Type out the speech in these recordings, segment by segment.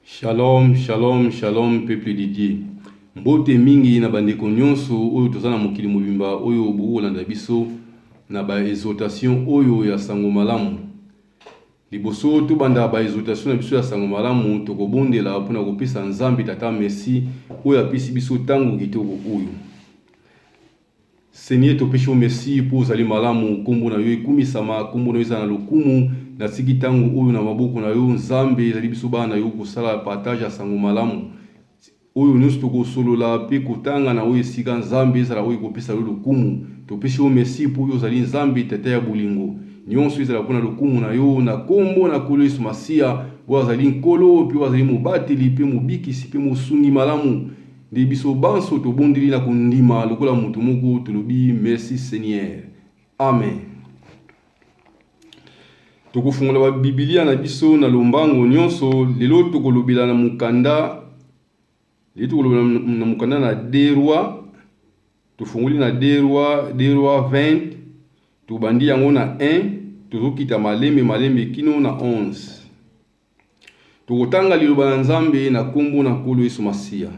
Shalom, shalom, shalom peuple de Dieu. Mbote mingi na bandeko nyonso oyo toza na mokili mobimba oyo bokolanda biso na ba exhortation oyo ya sango malamu. Liboso tobanda ba exhortation na biso ya sango malamu, tokobondela mpona kopesa Nzambe Tata merci oyo apesi biso ntango kitoko oyo. Seigneur topesi yo merci mpo ozali malamu, nkombo na yo ekumisama, nkombo na yo ezala na lokumu. Natiki ntango oyo na maboko na yo Nzambe, ezali biso bana na yo kosala partage ya sango malamu oyo nyonso tokosolola mpe kotanga na oyo esika Nzambe ezala oyo ekopesa yo lokumu. Topesi yo merci mpo yo ozali Nzambe Tata ya bolingo. Nyonso ezala mpo na lokumu na yo na nkombo na Nkolo Yesu Masiya, oyo azali Nkolo mpe oyo azali mobateli mpe mobikisi mpe mosungi malamu. Nde biso banso tobondeli na kondima lokola moto moko, tolobi merci Seigneur. Amen. Tokofungola ba Biblia na biso na lombango nyonso. Lelo tokolobela na mokanda, lelo tokolobela na mokanda na 2 Rois. Tofungoli na 2 Rois, 2 Rois 20, tobandi yango na 1, tozokita malembe malembe kino na 11. Tokotanga liloba na Nzambe na nkombo na Nkolo Yesu Masiya.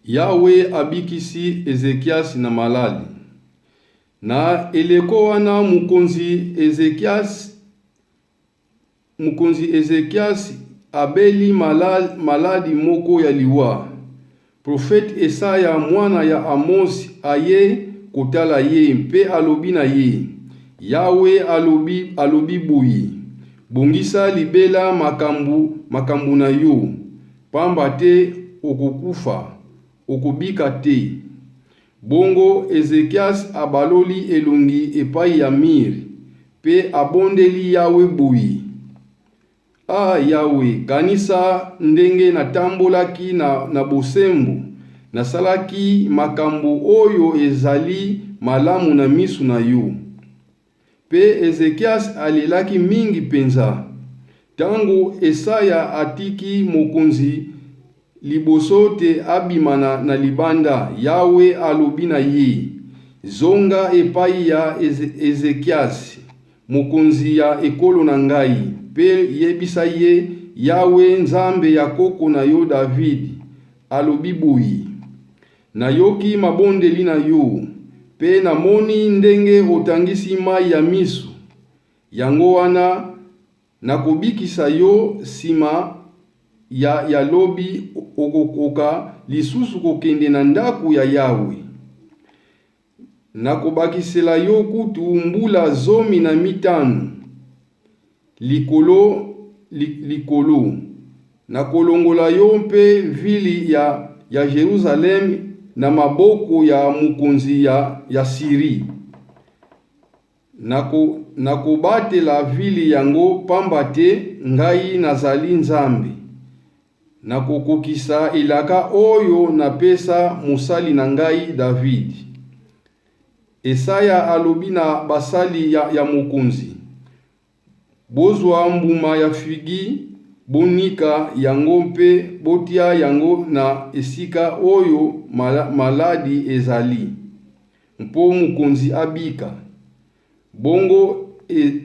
Yawe abikisi Ezekiasi na malali. Na eleko wana mokonzi Ezekiasi mokonzi Ezekiasi abeli maladi moko ya liwa. Profete Esaya mwana ya Amosi aye kotala ye mpe alobi na ye, Yawe alobi, alobi boye, Bongisa libela makambo, makambo na yo, pamba te okokufa, okobika te. Bongo Ezekiasi abaloli elongi epai ya mir mpe abondeli Yawe boye, Ah Yawe, kanisa ndenge natambolaki na, na bosembo, nasalaki makambo oyo ezali malamu na miso na yo. Mpe Ezekiasi alelaki mingi mpenza. Tango Esaya atiki mokonzi liboso te abima na, na libanda, Yawe alobi na ye, Zonga epai ya Ezekiasi, mokonzi ya ekolo na ngai, mpe yebisa ye, Yawe, Nzambe ya koko na yo Davidi, alobi boye, Nayoki mabondeli na yo, mpe namoni ndenge otangisi mayi ya miso. Yango wana nakobikisa yo sima ya ya lobi okokoka lisusu kokende na ndako ya Yawe. Nakobakisela yo kutu mbula 15 likolo likolo. Nakolongola yo mpe vile ya, ya Jerusalem na maboko ya mokonzi ya, ya Siri. Nako, nakobatela vile yango pamba te ngai nazali Nzambe. Nakokokisa elaka oyo napesa mosali na ngai Davidi. Esaya alobi na basali ya, ya mokonzi, Bozwa mbuma ya figi, bonika yango mpe botia yango na esika oyo maladi ezali, mpo mokonzi abika. Bongo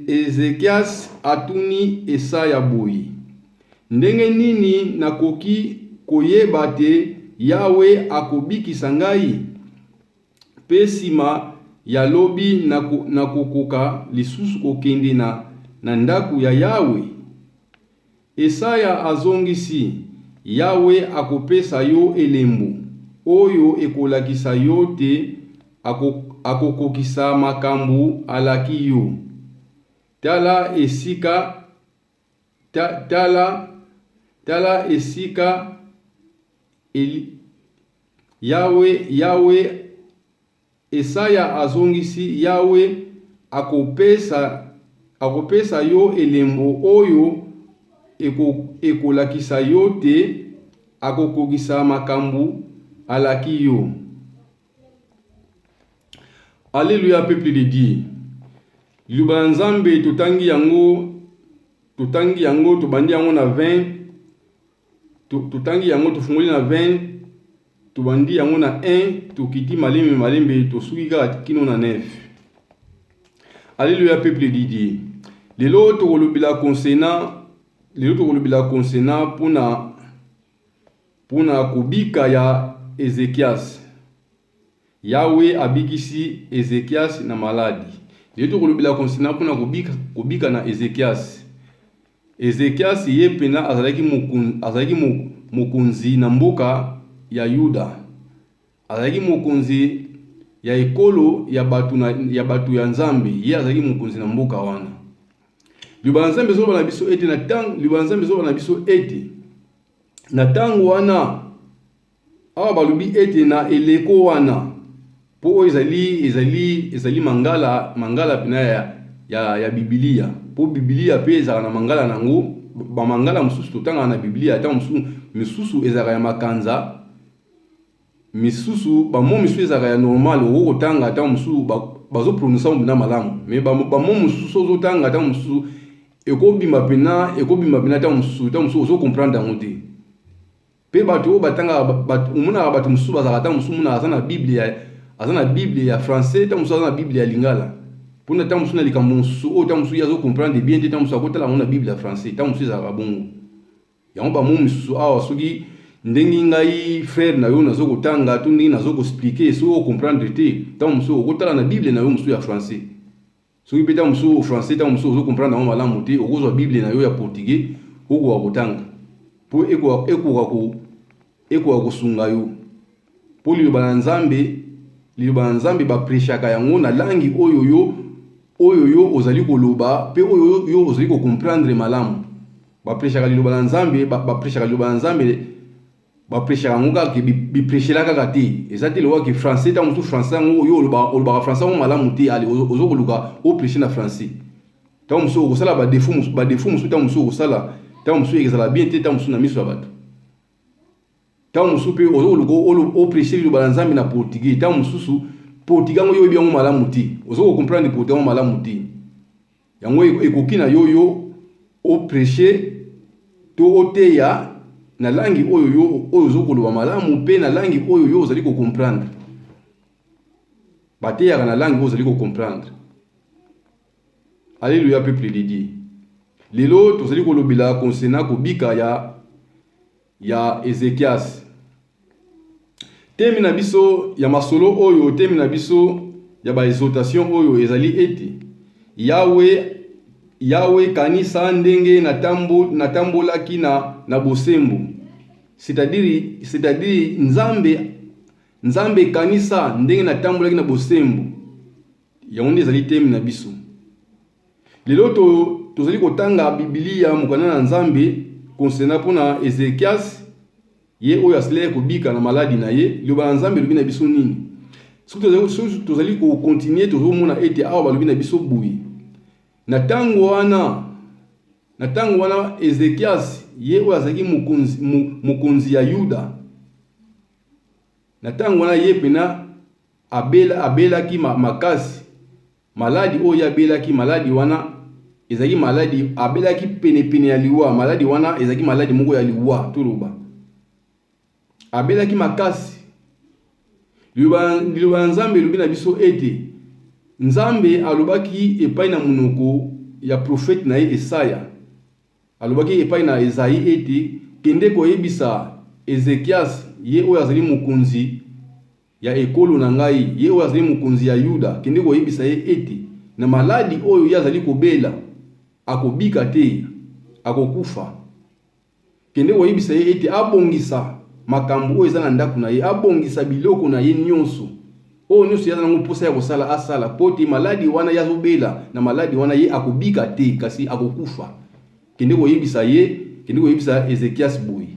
Ezekiasi atuni Esaya boye, Ndenge nini nakoki koyeba te Yawe akobikisa ngai? Mpe sima ya lobi nakokoka lisusu kokende na ndako ya Yawe? Esaya azongisi, Yawe akopesa yo elembo oyo ekolakisa yo te akokokisa makambo alaki yo. Tala esika, tala, tala esika Yawe, Yawe Esaya azongisi, Yawe akopesa, akopesa yo elembo oyo ekolakisa yo te akokokisa makambo alaki yo. Alleluia peuple de Dieu. Liloba na Nzambe totangi yango, totangi yango, tobandi yango na 20 Totangi yango, tofungoli na 20, tobandi yango na 1, tokiti malembe malembe, tosuki kaka kino na 9. Alléluia peuple de Dieu. Lelo tokolobela concernant Lelo tokolobela concernant mpona mpona kobika ya Ezekias. Yawe abikisi Ezekias na maladi. Lelo tokolobela concernant mpona kobika, kobika na Ezekias. Ezekias ye mpena azalaki mokonzi, azalaki mokonzi na mboka ya Yuda. Azalaki mokonzi ya ekolo ya bato na, ya bato ya Nzambe. Ye azalaki mokonzi na mboka wana. Liloba ya Nzambe ezoloba na biso ete na tango, liloba ya Nzambe ezoloba na biso ete na tango wana, awa balobi ete na eleko wana, mpo oyo ezali ezali ezali mangala mangala mpena ya, ya, ya Biblia, mpo Biblia mpe ezalaka na mangala na yango. Bamangala mosusu totangaka na Biblia, ntango mosusu misusu ezalaka ya makanza, Misusu ba mots misusu ezalaka ya normal okoki kotanga tango mosusu bazo prononcer yango pena malamu mais ba mots mosusu ozo tanga tango mosusu ekobima pena ekobima pena tango mosusu tango mosusu ozo comprendre yango te. Pe bato oyo batangaka omonaka bato mosusu bazalaka tango mosusu omonaka aza na bible ya aza na bible ya français tango mosusu aza na bible ya lingala pona tango mosusu na likambo mosusu oyo tango mosusu ye azo comprendre bien te tango mosusu akotala yango na bible ya français tango mosusu ezalaka bongo. Yango ba mots misusu awa soki ndenge ngai frère na yo nazo kotanga to ndenge nazo ko expliquer soki o comprendre te tango mosusu okotala na bible na yo mosusu ya français. Soki pe tango mosusu français tango mosusu ozo comprendre yango malamu te okozwa bible na yo ya portugais okoka kotanga po ekoka ekoka ko ekoka kosunga yo. Po liloba na Nzambe liloba na Nzambe ba prechaka yango na langue oyo yo oyo yo ozali koloba pe oyo yo ozali ko comprendre malamu. Ba prechaka liloba na Nzambe, ba, ba prechaka liloba na Nzambe, ba prechaka yango kaka ke bi prechela kaka te. Eza te lokola ke français, tango mosusu français yango yo oloba, olobaka français yango malamu te, ale ozo koluka o precher na français. Tango mosusu okosala ba défaut, ba défaut mosusu tango mosusu okosala, tango mosusu ekozala bien te, tango mosusu na miso ya bato. Tango mosusu pe ozo koluka o precher liloba na Nzambe na portugais, tango mosusu portugais yango yo oyebi yango malamu te, ozo ko comprendre portugais yango malamu te. Yango ekoki na yo yo o precher to oteya na langue oyo yo oyo ozo koloba malamu pe na langue oyo yo ozali ko comprendre. Bateyaka na langue oyo ozali ko comprendre. Alleluia peuple de Dieu. Lelo tozali kolobela concernant kobika ya ya Ezekias. Teme na biso ya masolo oyo, teme na biso ya ba exhortation oyo ezali ete Yawe, Yawe kanisa ndenge natambo, natambolaki na, na bosembo. C'est-à-dire, c'est-à-dire Nzambe, Nzambe kanisa ndenge natambolaki na bosembo. Yango nde ezali teme na biso. Lelo to, tozali kotanga Biblia, mokanda na Nzambe, concernant mpo na Ezekias, ye oyo asilaki kobika na maladi na ye. Liloba na Nzambe elobi na biso nini? Soki tozali, soki tozali kokontinue, tozomona ete awa balobi na biso boye: na ntango wana, na ntango wana Ezekias, ye oyo azalaki mokonzi, mokonzi ya Yuda, na ntango wana ye mpena abela, abelaki makasi. Maladi oyo ye abelaki, maladi wana ezalaki maladi, abelaki penepene ya liwa. Maladi wana ezalaki maladi moko ya liwa, toloba. Abelaki makasi. Liloba, liloba ya Nzambe elobi na biso ete Nzambe alobaki epai na monoko ya profete na ye Esaya. Alobaki epai na Ezayi ete, Kende koyebisa Ezekias, ye oyo azali mokonzi ya ekolo na ngai, ye oyo azali mokonzi ya Yuda, kende koyebisa ye ete na maladi oyo ye azali kobela, akobika te, akokufa. Kende koyebisa ye ete abongisa makambo oyo eza na ndako na ye, abongisa biloko na ye nyonso, oyo nyonso ye aza nango mposa ya kosala, asala, mpo ete maladi wana ye azobela, na maladi wana ye akobika te, kasi akokufa. Kende koyebisa ye, kende koyebisa Ezekias boye.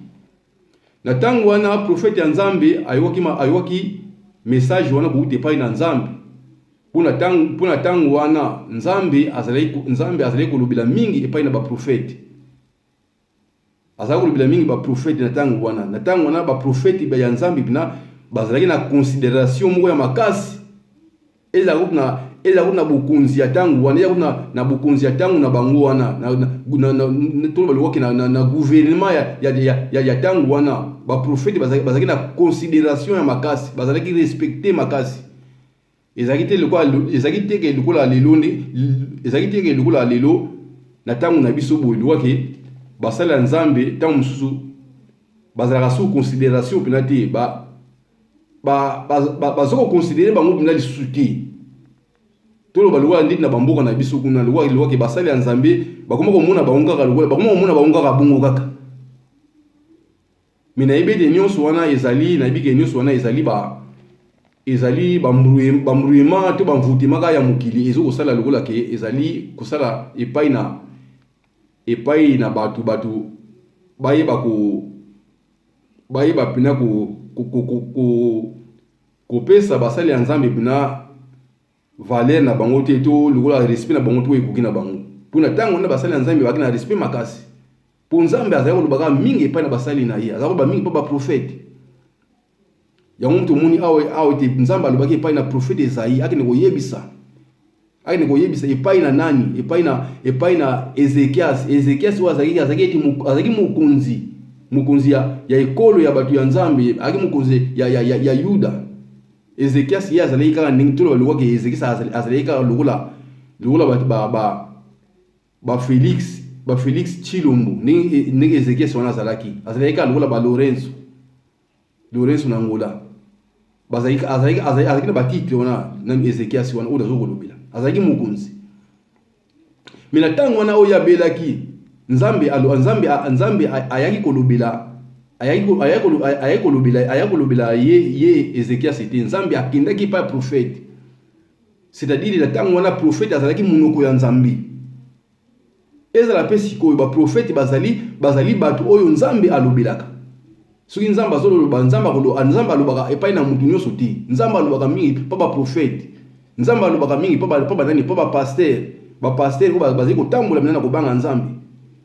Na tango wana, profete ya Nzambe ayokaki, ayokaki message wana kowuta epai na Nzambe. Mpo na tango, mpo na tango wana, Nzambe azalaki, Nzambe azalaki kolobela mingi epai na baprofete. Azalaki kolobela mingi baprofete na tango wana. Na tango wana, baprofete ya Nzambe mpena bazalaki na consideration moko ya makasi. Ezala kutu na ezala kutu na bokonzi ya tango wana, ezala kutu na, na bokonzi ya tango na bango wana, na, na, na, na, na, toloba lokola ke na, na, na gouvernement ya, ya, ya, ya, ya tango wana, ba prophètes bazalaki, bazalaki na consideration ya makasi, bazalaki respecte makasi. Ezalaki te lokola, ezalaki te ke lokola lelo nde, ezalaki te ke lokola lelo na tango na biso boye, lokola ke. Basali ya Nzambe ntango mosusu bazalaka sous consideration mpena te, baza koconsidere bango mpena lisusu te. Toloba lokola ndeti na bamboka na biso kuna, lokola lokola basali ya Nzambe bakoma komona bango kaka lokola bakoma komona bango kaka bongo kaka. Mais nayebi ete nyonso wana ezali, nayebi ke nyonso wana ezali ba ezali bambrouillement to bamvutema kaka ya mokili ezo kosala lokola ke ezali kosala epai na epai na bato, bato bayeba ko bayeba mpena ko, ko, ko, ko, ko, kopesa basali ya Nzambe mpena valeur na bango te, to lokola respect na bango to ekoki na bango. Mpo na ntango wana basali ya Nzambe bazalaki na respect makasi, mpo Nzambe azalaki kolobaka mingi epai na basali na ye, azalaki koloba mingi mpo baprofete. Yango moto omoni awa awa ete Nzambe alobaki epai na profete Ezayi akende koyebisa, akende koyebisa epai na nani? Epai na Ezekias. Ezekias oyo azalaki ete azalaki mokonzi, mokonzi ya ekolo ya bato ya Nzambe, azalaki mokonzi ya Yuda. Ezekias ye azalaki kaka ndenge toloba lokola Ezekias azalaki kaka lokola bato ba Felix Tshilombo, ndenge Ezekias wana azalaki kaka lokola ba Lorenzo na Angola. Azalaki na batitre wana nani. Ezekias wana oyo nazo kolobela azalaki mokonzi, mais na ntango wana oyo abelaki, Nzambe ayaki kolobela, ayaki kolobela ye Ezekias te. Nzambe akendaki epai ya prophète, c'est-à-dire na ntango wana prophète azalaki monoko ya Nzambe. Ezala mpe sikoyo, baprofete bazali bato oyo Nzambe alobelaka. Soki Nzambe azoloba, Nzambe alobaka epai na motu nyonso te. Nzambe alobaka mingi mpo baprofete, Nzambe alobaka mingi mpo banani? Mpo bapasteur, bapasteur oyo bazali kotambola mina na kobanga Nzambe,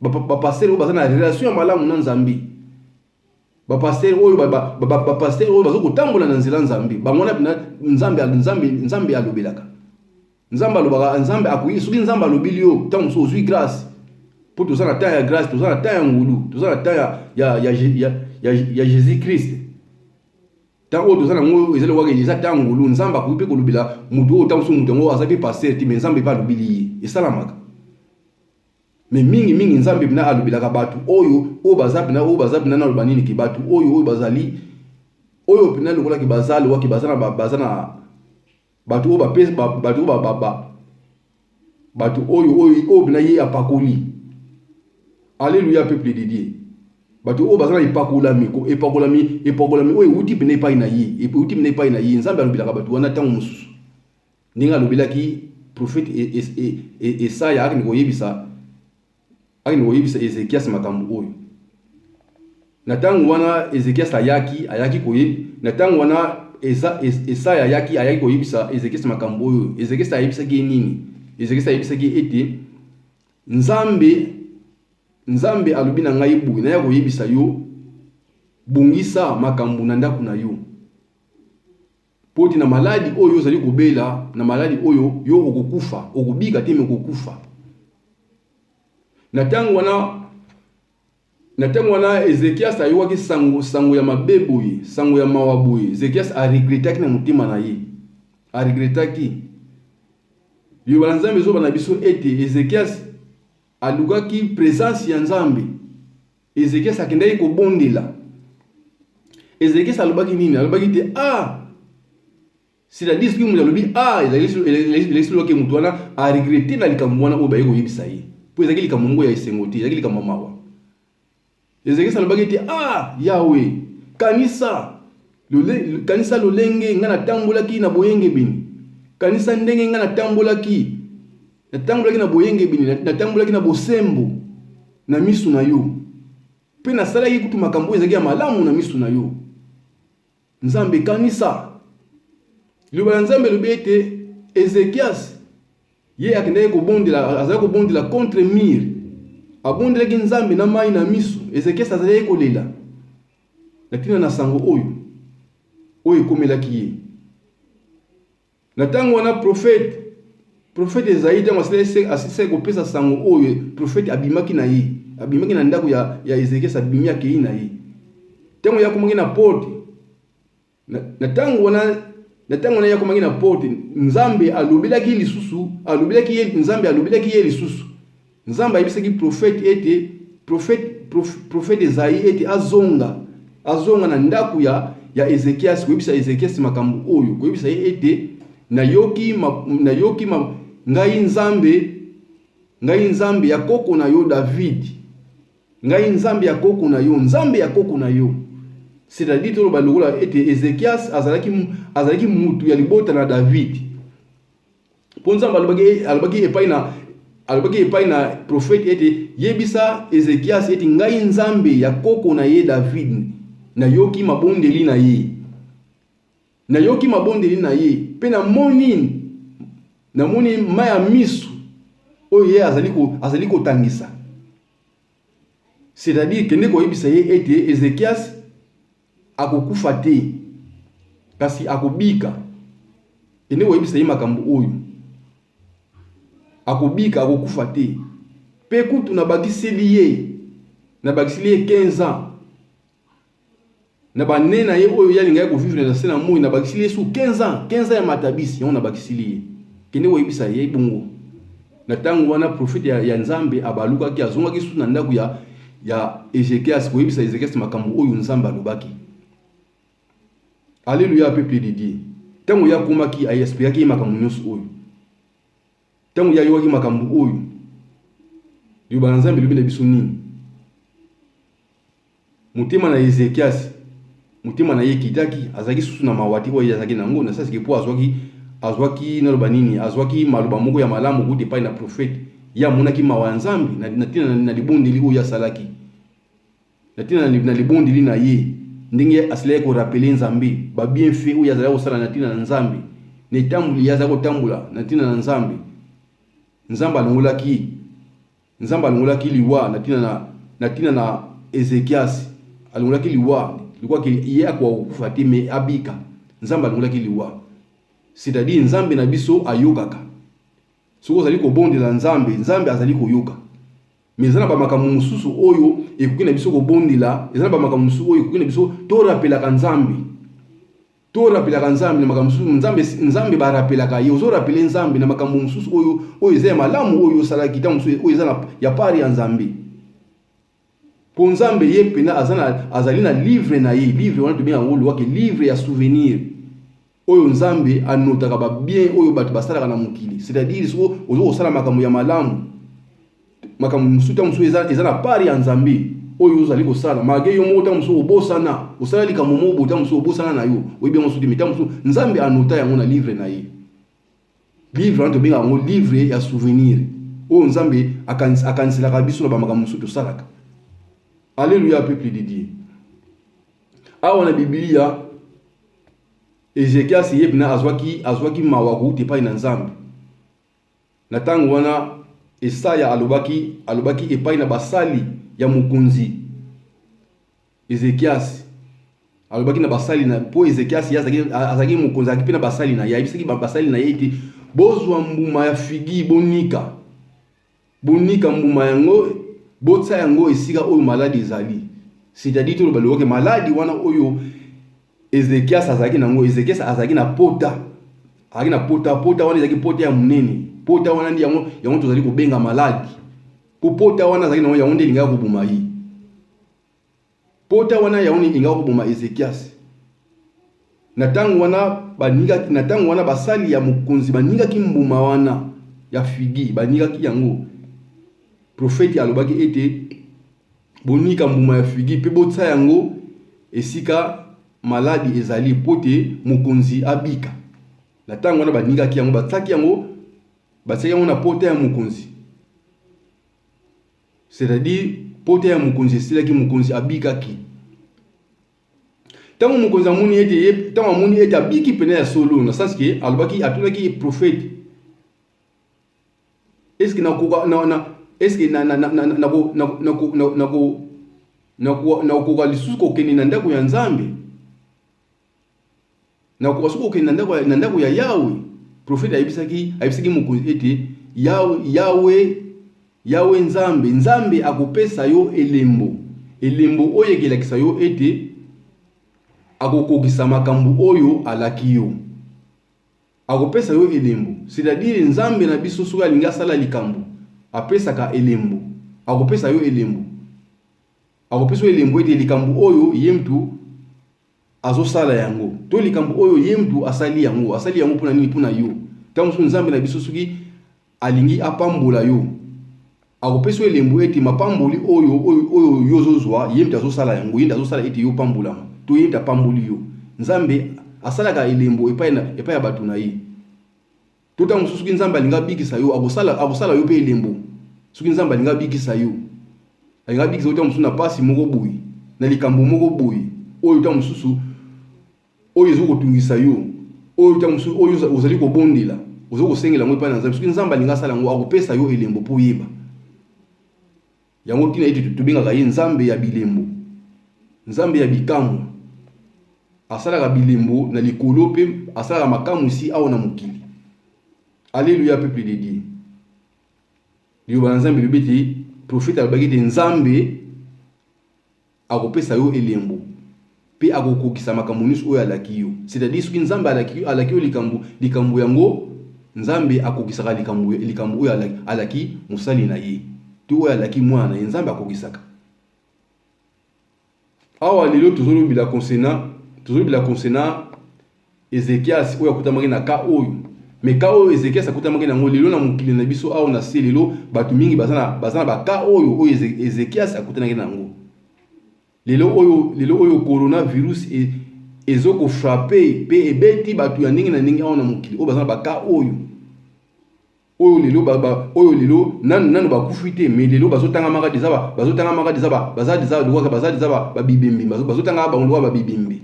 bapasteur oyo baza na relation ya malamu na Nzambe, bapasteur oyo baza kotambola na nzela Nzambe. Bango wana Nzambe alobelaka. Nzambe alobaka, Nzambe akoki. Soki Nzambe alobeli yo, ntango mosusu ozwi grâce, mpo toza na temps ya grâce, toza na temps ya ngolu, toza na temps ya Jésus Christ. Ntango oyo toza nango eza lokola eza temps ya ngolu. Nzambe akoki mpe kolobela moto oyo, ntango mosusu moto yango aza mpe pasteur te, mais Nzambe mpe alobeli ye, esalamaka. Mais mingi mingi Nzambe mpena alobelaka bato oyo baza mpena, oyo baza mpena, naloba nini, ke bato oyo bazali, oyo mpena lokolaki baza lokwaki baza na bato oyo bapesi, bato oyo bato oyo mpena ye apakoli. Alleluya, peuple de Dieu! Bato oyo baza na epakolami oyo ewuti mpena epai na ye, ewuti mpena epai na ye. Nzambe alobelaka bato wana ntango mosusu, ndenge alobelaki prophète Esaya akende koyebisa Ezekias makambo oyo. Na ntango wana Ezekias ayaki koyebi, na ntango wana Esaya ayaki koyebisa Ezekias makambo oyo. Ezekias ayebisaki ye nini? Ezekias ayebisaki ye ete Nzambe alobi na ngai boye, naya koyebisa yo: bongisa makambo na ndako na yo, mpo te na maladi oyo ozali kobela, na maladi oyo yo okokufa, okobika te, mais okokufa. Na ntango wana Ezekias ayokaki sango ya mabe boye, sango ya mawa boye. Ezekias aregretaki na motema na ye, aregretaki. Liloba na Nzambe ezoba na biso ete Ezekias alukaki présence ya Nzambe. Ezekias akendaki kobondela. Ezekias alobaki nini? Alobaki te: "Ah!" C'est-à-dire soki moto alobi "ah", ezalaki loki moto wana aregrete na likambo wana oyo baye koyebisa ye, mpo ezalaki likambo moko ya esengo te, ezalaki likambo ya mawa. Ezekias alobaki ete: "Ah Yawe, kanisa lolenge ngai natambolaki na boyengebeni, kanisa ndenge ngai natambolaki na boyengebeni, natambolaki na bosembo na miso na yo, mpe nasalaki kutu makambo oyo ezalaki ya malamu na miso na yo. Nzambe, kanisa." Liloba na Nzambe elobi ete Ezekias ye akendaki kobondela, azalaki kobondela contre mur, abondelaki Nzambe na mai na miso. Ezekias azalaki kolela na ntina na sango oyo ekomelaki ye. Na ntango wana prophète Ezayi, ntango asilisaki kopesa sango oyo, prophète abimaki na ye, abimaki na ndako ya Ezekias, abimi, akei na ye. Ntango ye akomaki na porte, na ntango wana ye akomaki na porte, Nzambe alobelaki lisusu, alobelaki ye, Nzambe alobelaki ye lisusu. Nzambe ayebisaki prophète ete prophète, prophète Esaïe ete azonga, azonga na ndako ya Ezekias, koyebisa Ezekias makambo oyo, koyebisa ye ete nayoki, ma, nayoki ma, ngai Nzambe, ngai Nzambe ya koko na yo David, ngai Nzambe ya koko na yo, Nzambe ya koko na yo. C'est-à-dire toloba lokola ete Ezekias azalaki mutu ya libota na David. Mpo Nzambe alobaki epai na prophète ete yebisa Ezekias ete ngai Nzambe ya koko na ye David, nayoki mabondeli na ye. Nayoki mabondeli na ye mpe namoni mai ya miso oyo ye azali kotangisa. C'est-à-dire kende koyebisa ye ete Ezekias akokufa te, kasi akobika. Kende koyebisa ye makambo oyo. Akobika, akokufa te. Pe kutu nabakiseli ye 15 ans. Na bane na ye oyo ye alingaki kovivre na se na moi, nabakiseli ye su 15 ans, 15 ans ya matabisi, yango nabakiseli ye. Kende koyebisa ye bongo. Na tango wana prophète ya Nzambe abalukaki, azongaki su na ndako ya Ezekias, koyebisa Ezekias makambo oyo Nzambe alobaki. Alléluia, peuple de Dieu. Tango ya komaki, a expliquaki ye makambo nyonso oyo. Tango ya yokaki makambo oyo, liloba na Nzambe elobi na biso nini? Motema na Ezekias, motema na ye ekitaki, azalaki susu na mawa te oyo ye azalaki na yango, na sens que po azwaki, naloba nini, azwaki maloba moko ya malamu kouta epai na prophète. Ye amonaki mawa ya Nzambe na tina na libondeli oyo ye asalaki. Na tina na libondeli na ye, ndenge asilaki ko rappeler Nzambe ba bienfaits oyo azalaki kosala na tina na Nzambe, na etamboli ye azalaki kotambola na tina na Nzambe. Nzambe alongolaki liwa na tina na Ezekias, alongolaki liwa lokola ke ye akoka kokufa te mais abika. Nzambe alongolaki liwa, c'est-à-dire Nzambe na biso ayokaka. Soki ozali kobondela Nzambe, Nzambe azali koyoka. Mais eza na ba makambo mosusu oyo ekoki na biso kobondela, eza na ba makambo mosusu oyo ekoki na biso torapelaka Nzambe. Torapelaka Nzambe na makambo mosusu, Nzambe barapelaka ye. Ozorapele Nzambe na makambo mosusu oyo eza ya malamu oyo osalaki, ntango mosusu oyo eza ya part ya Nzambe. Po Nzambe ye pena azali na livre na ye, livre wana tobenga yango lwake livre ya souvenir. Oyo Nzambe anotaka ba bien oyo bato basalaka na mokili. C'est-à-dire soki ozo kosala makambo ya malamu, makambo mosusu ntango mosusu eza na part ya Nzambe oyo ozali kosala, malgré yo moko ntango mosusu obosana, osala likambo moko boye, ntango mosusu obosana na yo, oyebi yango mosusu te, mais ntango mosusu Nzambe anota yango na livre na ye. Livre wana tobengaka yango livre ya souvenir oyo Nzambe akaniselaka biso na ba makambo mosusu tosalaka. Alléluia, peuple de Dieu. Awa na Biblia, Ezekias ye pena azwaki mawa kouta epai na Nzambe. Na tango wana, Esaya alobaki epai na basali ya mokonzi Ezekias. Alobaki na basali na, po Ezekias ye azalaki mokonzi, azalaki pe na basali na ye. Ayebisaki basali na ye ete bozwa mbuma ya figi, bonika. Bonika mbuma yango, botia yango esika oyo maladi ezali. C'est-à-dire toloba lelo ke maladi wana oyo Ezekias azalaki nango, Ezekias azalaki na pota. Azalaki na pota, pota wana ezalaki pota ya monene. Pota wana nde yango tozali kobenga maladi. Po pota wana azalaki nango, yango nde elingaki koboma ye. Pota wana yango nde elingaki koboma Ezekias. Na tango wana baningaki, na tango wana basali ya mokonzi baningaki mbuma wana ya figi, baningaki yango. Profeti alobaki ete bonika mbuma ya figi pe botia yango esika maladi ezali po te mokonzi abika. Na tango wana baningaki yango, batiaki yango na pota ya mokonzi. C'est-à-dire pota ya mokonzi esilaki, mokonzi abikaki. Tango mokonzi amoni ete ye, tango amoni ete abiki pene ya solo, na sens que alobaki, atunaki prophète, est-ce que nakoka, na, na, est-ce que na, na, na, na, na, na, na, na, na, na, na, na, nakoka lisusu kokende na ndako ya Nzambe? Nakoka soki kokende na ndako ya Yawe? Prophète ayebisaki mokonzi ete Yawe, Yawe, Yawe Nzambe, Nzambe akopesa yo elembo, elembo oyo ekelakisa yo ete akokokisa makambo oyo alaki yo. Akopesa yo elembo, c'est-à-dire Nzambe na biso soki alingi asala likambo, apesaka elembo, akopesa yo elembo. Akopesa yo elembo ete likambo oyo ye mutu azosala yango, to likambo oyo ye mutu asali yango, asali yango mpona nini? Mpona yo. Ntango mosusu Nzambe na biso soki alingi apambola yo, akopesa yo elembo ete mapamboli oyo oyo oyo yo ozozwa, ye mutu azosala yango, ye nde azosala ete yo opambolama, to ye nde apamboli yo. Nzambe asalaka elembo epai na epai ya bato na ye. To ntango mosusu soki Nzambe alingi abikisa yo, akosala, akosala yo mpe elembo. Soki Nzambe alingi abikisa yo, alingi abikisa yo ntango mosusu na mpasi moko boye, na likambo moko boye, oyo ntango mosusu oyo ezo kotungisa yo, oyo ntango mosusu oyo ozali kobondela, ozo kosengela yango epai na Nzambe. Soki Nzambe alingi asala yango, akopesa yo elembo mpo oyeba. Yango ntina ete tobengaka ye Nzambe ya bilembo, Nzambe ya bikamwa. Asalaka bilembo na likolo mpe asalaka makamwisi awa na mokili. Alleluia peuple de Dieu. Liloba na Nzambe elobi ete profete alobaki ete Nzambe akopesa yo elembo mpe akokokisa makambo nyonso oyo alaki yo. C'est-à-dire soki Nzambe alaki, alaki yo likambo, likambo yango Nzambe akokisaka likambo, likambo oyo alaki, alaki mosali na ye to oyo alaki mwana na ye, Nzambe akokisaka. Awa lelo tozolobela concernant, tozolobela concernant Ezekias oyo akutamaki na cas oyo. Mais cas oyo Ezekias akutamaki na yango lelo na mokili na biso awa na se lelo bato mingi baza na baza na ba cas oyo oyo Ezekias akutanaki na yango. Lelo oyo lelo oyo coronavirus e, ezo ko frapper pe ebeti bato ya ndenge na ndenge awa na mokili oyo baza na ba cas oyo. Oyo lelo ba, ba oyo lelo nanu nanu bakufi te mais lelo bazotangamaka deja ba bazotangamaka deja ba baza deja lokola baza deja ba ba bibembe bazo bazotangaka bango lokola ba bibembe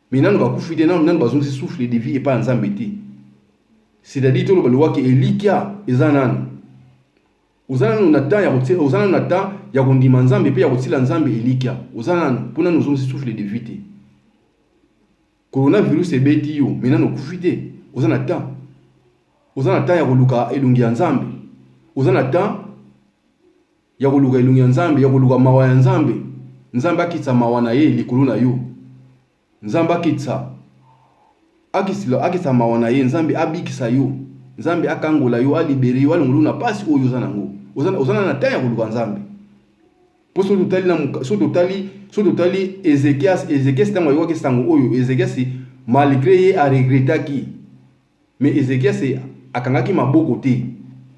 mais nanu bakufi te nanu nanu bazongisi souffle de vie epai ya Nzambe te. C'est-à-dire toloba lokola ke elikya eza nanu oza nanu na temps ya kotia oza nanu na temps ya kondima Nzambe pe ya kotila Nzambe elikya oza nanu mpo nanu ozongisi souffle de vie te. Coronavirus ebeti yo mais nanu okufi te oza na temps oza na temps ya koluka elongi ya Nzambe oza na temps ya koluka elongi ya Nzambe ya koluka mawa ya Nzambe Nzambe akitisa mawa na ye likolo na yo Nzambe akitisa akitisa akitisa mawa na ye Nzambe abikisa yo Nzambe akangola yo alibere yo alongola yo na pasi oyo oza nango oza oza na temps ya koluka Nzambe. Mpo soki totali na soki totali soki totali Ezekias, Ezekias ntango ayokaki sango oyo, Ezekias malgre ye a regretaki, mais Ezekias akangaki maboko te.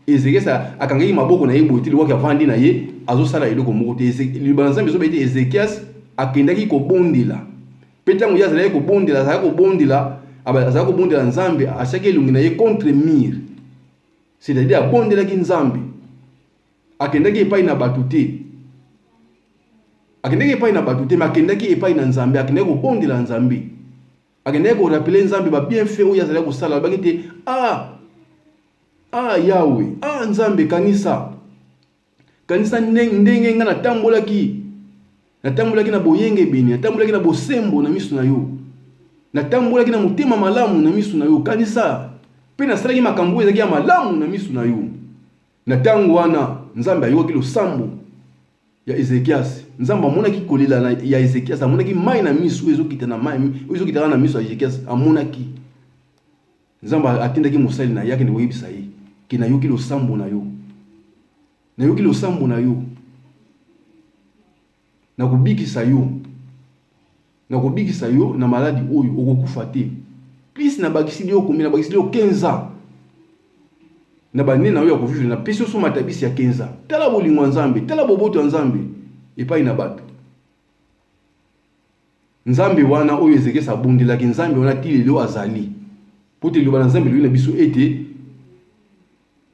Ezekias akangaki maboko na ye boye te, lokola avandi na ye azosala eloko moko te. Liloba na Nzambe ezoba ete Ezekias akendaki kobondela. Mpe ntango ye azalaki kobondela, azalaki kobondela, azalaki kobondela Nzambe, atiaki elongi na ye contre mur. C'est-à-dire abondelaki Nzambe. Akendaki epai na bato te. Akendaki epai na bato te, mais akendaki epai na Nzambe, akendaki kobondela Nzambe. Akendaki korapele Nzambe ba bienfait oyo azalaki kosala, alobaki te, ah, ah Yahweh, ah Nzambe, kanisa. Kanisa ndenge ngai natambolaki. Natambolaki na boyengebene, natambolaki na bosembo na miso na yo. Natambolaki na motema malamu na miso na yo. Kanisa, mpe nasalaki makambo oyo ezalaki ya malamu na miso na yo. Na ntango wana, Nzambe ayokaki losambo ya Ezekiasi. Nzambe amonaki kolela ya Ezekiasi, amonaki mai na miso oyo ezokita na mai, oyo ezokitaka na miso ya Ezekiasi, amonaki. Nzambe atindaki mosali na ye akende koyebisa ye ke nayoki losambo na yo. Nayoki losambo na yo. Nakobikisa yo. Nakobikisa yo na maladi oyo, okokufa te. Plus nabakisili yo combien? Nabakisili yo 15 ans. Na ba annees na yo ya kovivre, napesi yo so matabisi ya 15 ans. Tala bolingo ya Nzambe, tala boboto ya Nzambe epai na bato. Nzambe wana oyo Ezekias abondelaki, Nzambe wana ti lelo azali. Mpo te liloba na Nzambe elobi na biso ete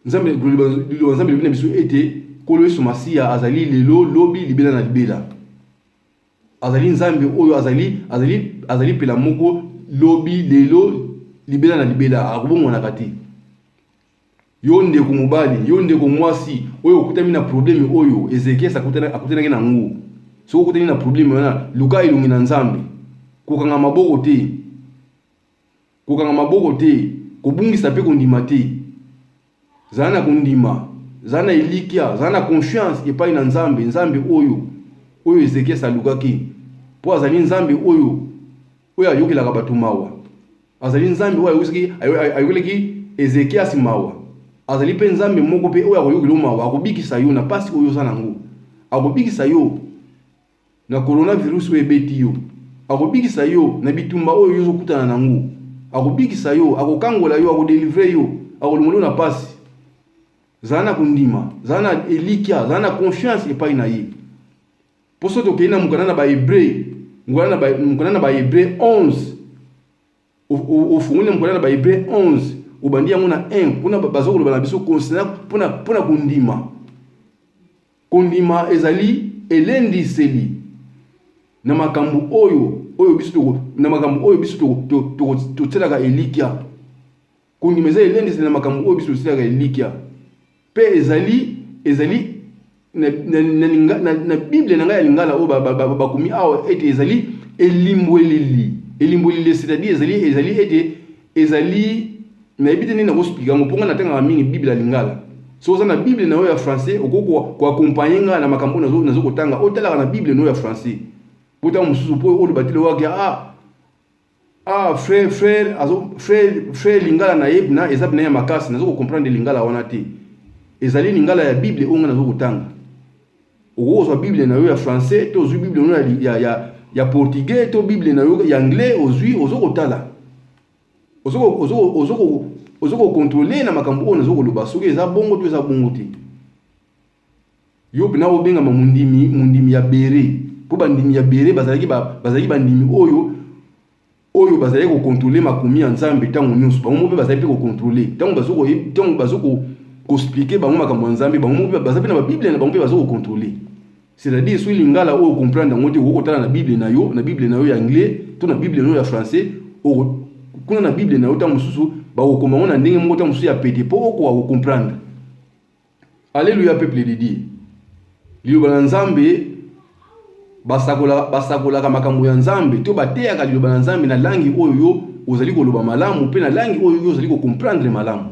Nzambe liloba Nzambe elobi na biso ete Nkolo Yesu Masiya azali lelo, lobi, libela na libela. Azali Nzambe oyo azali azali azali mpela moko lobi, lelo, libela na libela, akobongwanaka te. Yo ndeko mobali, yo ndeko mwasi oyo okutami na probleme oyo Ezekias akutanaki na yango, soki okutani na probleme wana, luka elongi na Nzambe. Kokanga maboko te. Kokanga maboko te, kobungisa mpe kondima te. Zala na kondima, zala na elikya, zala na confiance epai na Nzambe, Nzambe oyo oyo Ezekias alukaki, mpo azali Nzambe oyo oyo ayokelaka bato mawa. Azali Nzambe oyo ayokelaki Ezekias mawa. Azali mpe Nzambe moko mpe oyo akoyokela yo mawa, akobikisa yo na mpasi oyo oza na yango. Akobikisa yo. na coronavirus oyo ebeti yo. Akobikisa yo na bitumba oyo yo ozokutana na yango. Akobikisa yo, akokangola yo, akodelivre yo, akolongola yo na pasi. Zala na kondima, zala na elikya, zala na confiance epai na ye. Mpo soki tokei na mokanda na Bahebre, mokanda na Bahebre 11, ofungoli na mokanda na Bahebre 11, obandi yango na 1, kuna baza koloba na biso concernant mpo na kondima. Kondima ezali elendiseli na makambo oyo oyo biso toko na makambo oyo biso totielaka elikya. Kondima eza elendiseli na makambo oyo biso totielaka elikya. Mpe ezali ezali na, na, na, na, na Bible na ngai ya Lingala oyo bakomi awa ete ezali elimbweleli. Elimbweleli, c'est-à-dire ezali ezali ete ezali, nayebi te ndenge nakoexpliquer yango, mpo ngai natangaka mingi Bible ya Lingala. Soki oza na Bible na yo ya français, okoki koaccompagner ngai na makambo oyo nazo kotanga, otalaka na Bible na yo ya français, mpo ntango mosusu mpo oloba te lowaki ah frère azo frère Lingala na ye na eza na ya makasi, nazo kocomprendre Lingala wana te. Ezali Lingala ya Bible oyo ngai nazo kotanga. Okoki kozwa Bible na yo ya français, to ozwi Bible na yo ya portugais, to Bible na yo ya anglais, ozwi, ozo kotala, ozo kocontrôler na makambo oyo nazo koloba, soki eza bongo to eza bongo te. Yo mpena obengama mondimi ya Bere, mpo bandimi ya Bere bazalaki bandimi oyo bazalaki kocontrôler makomi ya Nzambe ntango nyonso. Bango moko mpe bazali mpe kocontrôler ntango bazo koexpliquer bango makambo ya Nzambe. Bango moko mpe baza mpe na babible na bango mpe bazo kocontrôler. C'est-à-dire, soki Lingala oyo comprendre yango te, okoki kotala na Bible na yo, na Bible na yo ya anglais to na Bible na yo ya français. Kuna na Bible na yo, ntango mosusu bakokoma yango na ndenge moko ntango mosusu ya pete mpo okoka kocomprendre. Alleluya, peuple de Dieu! Liloba na Nzambe, basakolaka makambo ya Nzambe to bateyaka liloba na Nzambe na langi oyo yo ozali koloba malamu mpe na langi oyo yo ozali kocomprendre malamu.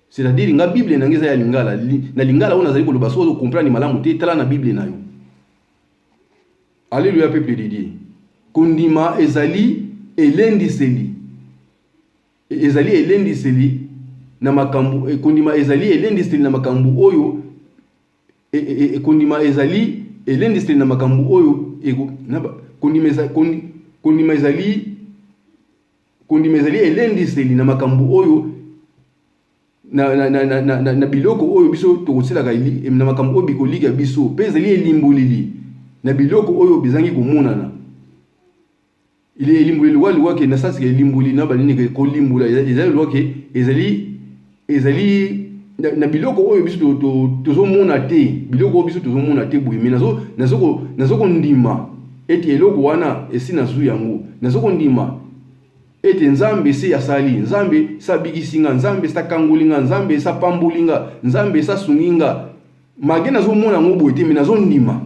C'est-à-dire, nga Bible na ngai eza ya Lingala. Na Lingala oyo nazali koloba, soki ozocomprendre malamu te, tala na Bible na yo. Alleluya, peuple de Dieu! Kondima ezali elendiseli na makambo, kondima ezali elendiseli na makambo oyo, kondima ezali elendiseli na makambo oyo, kondima ezali elendiseli na makambo oyo, na biloko oyo biso tokotielaka, na makambo oyo bikolika biso, mpe ezali elimboleli na biloko oyo bizangi komonana. Elimboli liwa ke na sens ke elimboli na banini, kolimbola ezali liwa ke ezali na biloko oyo biso tozomona te, biloko oyo biso tozomona te boye. Mais nazo kondima ete eloko wana esi nazwi yango. Nazo kondima ete Nzambe esi asali, Nzambe esi abikisi nga, Nzambe esi akangoli nga, Nzambe esi apamboli nga, Nzambe esi asungi nga. Malgré nazomona yango boye te, mais nazondima,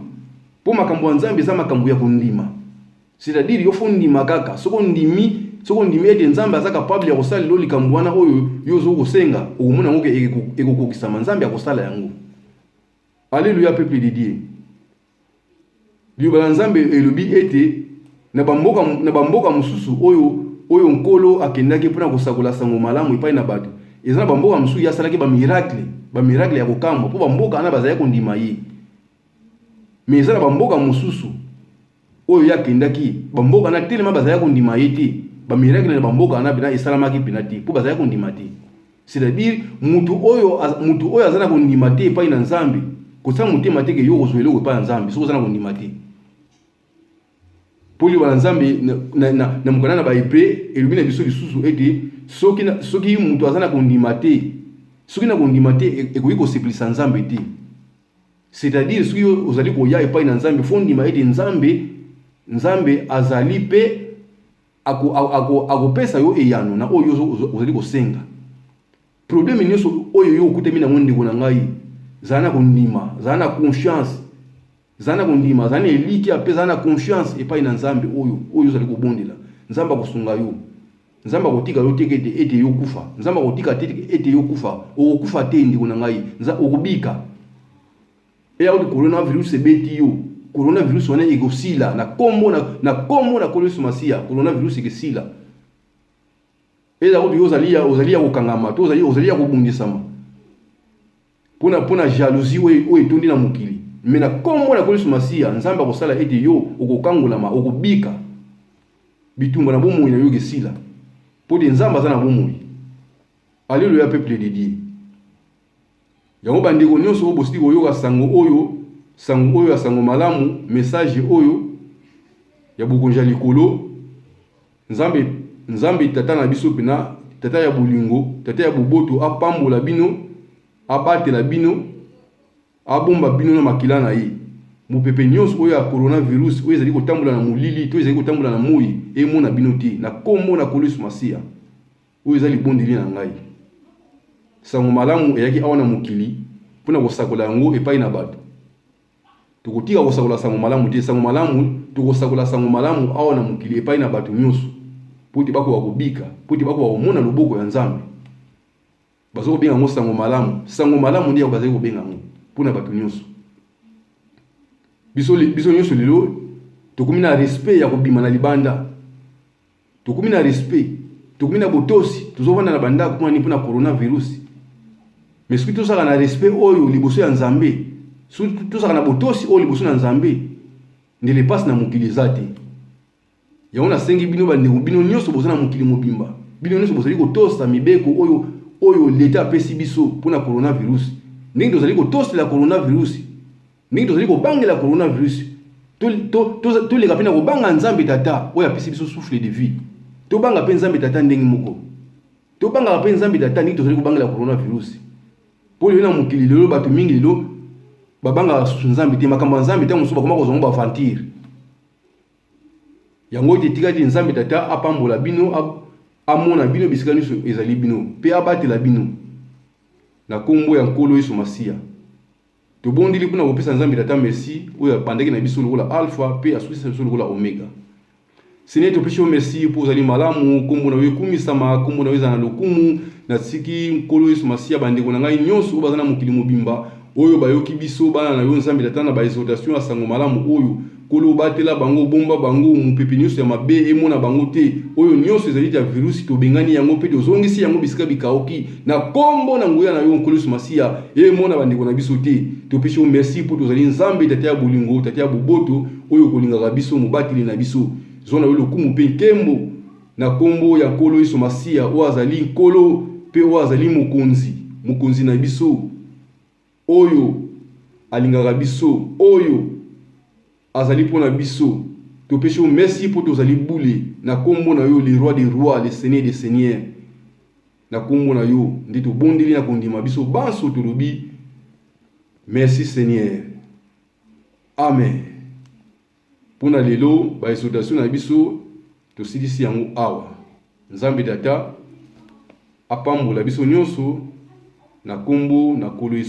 mpo makambo ya Nzambe eza makambo ya kondima. C'est-à-dire, yo faut ndima kaka. Soki ondimi ete Nzambe aza capable ya kosala lelo likambo wana oyo yo ozo kosenga, okomona yango ekokokisama. Nzambe akosala yango. Alleluya, peuple de Dieu! Liloba na Nzambe elobi ete na bamboka mosusu oyo Nkolo akendaki mpona kosakola sango malamu epai na bato, eza na bamboka mosusu ye asalaki bamiracle ya kokamwa, mpo bamboka wana bazalaki kondima ye. Mais eza na bamboka mosusu oyo ye akendaki, bamboka wana telema bazalaki kondima ye te. Bamiracle na bamboka wana mpena esalamaki mpena te, mpo bazalaki kondima te. C'est-à-dire, mutu oyo aza na kondima te epai na Nzambe, kosala motema te ke yo kozwa eloko epai ya Nzambe soki oza na kondima te. Mpo liloba na Nzambe na mokanda na Bahebre elobi na biso lisusu ete soki moto aza na kondima te, soki na kondima te, ekoki kosepelisa Nzambe te. C'est-à-dire, soki ozali koya epai na Nzambe, faut ndima ete Nzambe azali mpe akopesa yo eyano na oyo ozali kosenga. Problème nyonso oyo yo okutami nango, ndeko na ngai, zala na kondima, zala na confiance, zala na kondima, zala na elikya mpe zala na confiance epai na Nzambe oyo ozali kobondela. Nzambe akosunga yo. Nzambe akotika yo te ete yo kufa. Nzambe akotika te ete yo kufa. Okokufa te, ndeko na ngai, okobika. Eya kuti coronavirus ebeti yo, coronavirus wana ekosila na kombo na Nkolo Yesu Masiya. Coronavirus ekesila. Eza kuti yo ozali ya kokangama to ozali ya kobundisama mpona jalousie oyo etondi na mokili. Mais na nkombo na Nkolo Yesu Masiya, Nzambe akosala ete yo okokangolama, okobika. Bitumba na bomoi na yo ekesila. Mpo te Nzambe aza na bomoi. Alleluia peuple de Dieu. Yango bandeko nyonso oyo bosili koyoka sango oyo, sango oyo ya sango malamu, message oyo ya bokonzi ya likolo, Nzambe, Nzambe tata na biso pena, tata ya bolingo, tata ya boboto apambola bino, abatela bino, abomba bino na makila na ye. Mopepe nyonso oyo ya coronavirus oyo ezali kotambola na molili to ezali kotambola na moi emona bino te na kombo na Nkolo Yesu Masiya. Oyo eza libondeli na ngai. Sango malamu eyaki awa na mokili mpo na kosakola yango epai na bato. Tokotika kosakola sango malamu te. Sango malamu, tokosakola sango malamu awa na mokili epai na bato nyonso mpo ete bakoka kobika, mpo ete bakoka komona loboko ya Nzambe. Baza kobenga yango sango malamu. Sango malamu nde yango bazali kobenga yango mpo na bato nyonso. Biso, biso nyonso lelo tokomi na respect ya kobima na libanda. Tokomi na respect, tokomi na botosi, tozovanda na bandako mpona nini? Mpona coronavirus. Mais soki tozalaka na respect oyo liboso ya Nzambe, soki tozalaka na botosi oyo liboso na Nzambe, ndele pasi na mokili eza te. Yango nasengi bino bandeko, bino nyonso boza na mokili mobimba, bino nyonso bozali kotosa mibeko oyo oyo leta apesi biso mpona coronavirus. Ndenge tozali kotosela coronavirus, Ndenge tozali kobangela coronavirus, toleka mpe na kobanga Nzambe Tata oyo apesi biso souffle de vie. Tobanga mpe Nzambe Tata ndenge moko. Tobangaka mpe Nzambe Tata ndenge tozali kobangela coronavirus. Mpo lelo na mokili lelo bato mingi lelo babangaka susu Nzambe te. Makambo ya Nzambe ntango mosusu bakoma kozwa yango baaventure. Yango ete tika ete Nzambe Tata apambola bino, amona bino bisika nyonso ezali bino, mpe abatela bino na nkombo ya Nkolo Yesu Masiya. Tobondeli mpo na kopesa Nzambe Tata merci oyo abandaki na biso lokola Alpha mpe asukisa biso lokola Omega. Seigneur, topesi yo merci mpo ozali malamu, nkombo na yo ekumisama, nkombo na yo ezala na lokumu. Natiki Nkolo Yesu Masiya bandeko na ngai nyonso oyo baza na mokili mobimba oyo bayoki biso bana na yo Nzambe Tata na ba exhortation ya sango malamu oyo. Nkolo batela bango, bomba bango, mopepe nyonso ya mabe emona bango te. Oyo nyonso ezali ya virusi tobengani yango mpe tozongisi yango bisika bikauki na kombo na nguya na yo Nkolo Yesu Masiya, emona bandeko na biso te. Topesi yo merci mpo tozali Nzambe Tata ya bolingo, Tata ya boboto oyo okolingaka biso, mobateli na biso. Zwa na yo lokumu mpe nkembo na kombo ya Nkolo Yesu Masiya oyo azali Nkolo mpe oyo azali Mokonzi, Mokonzi na biso. Oyo alingaka biso, oyo azali mpo na biso. Topesi yo merci mpo tozali bule na kombo na yo, le roi des rois, le seigneur des seigneurs. Na kombo na yo nde tobondeli na kondima biso banso tolobi merci Seigneur. Amen. Mpo na lelo ba exhortation na biso tosilisi yango awa. Nzambe Tata apambola biso nyonso na kombo na Nkolo Yesu.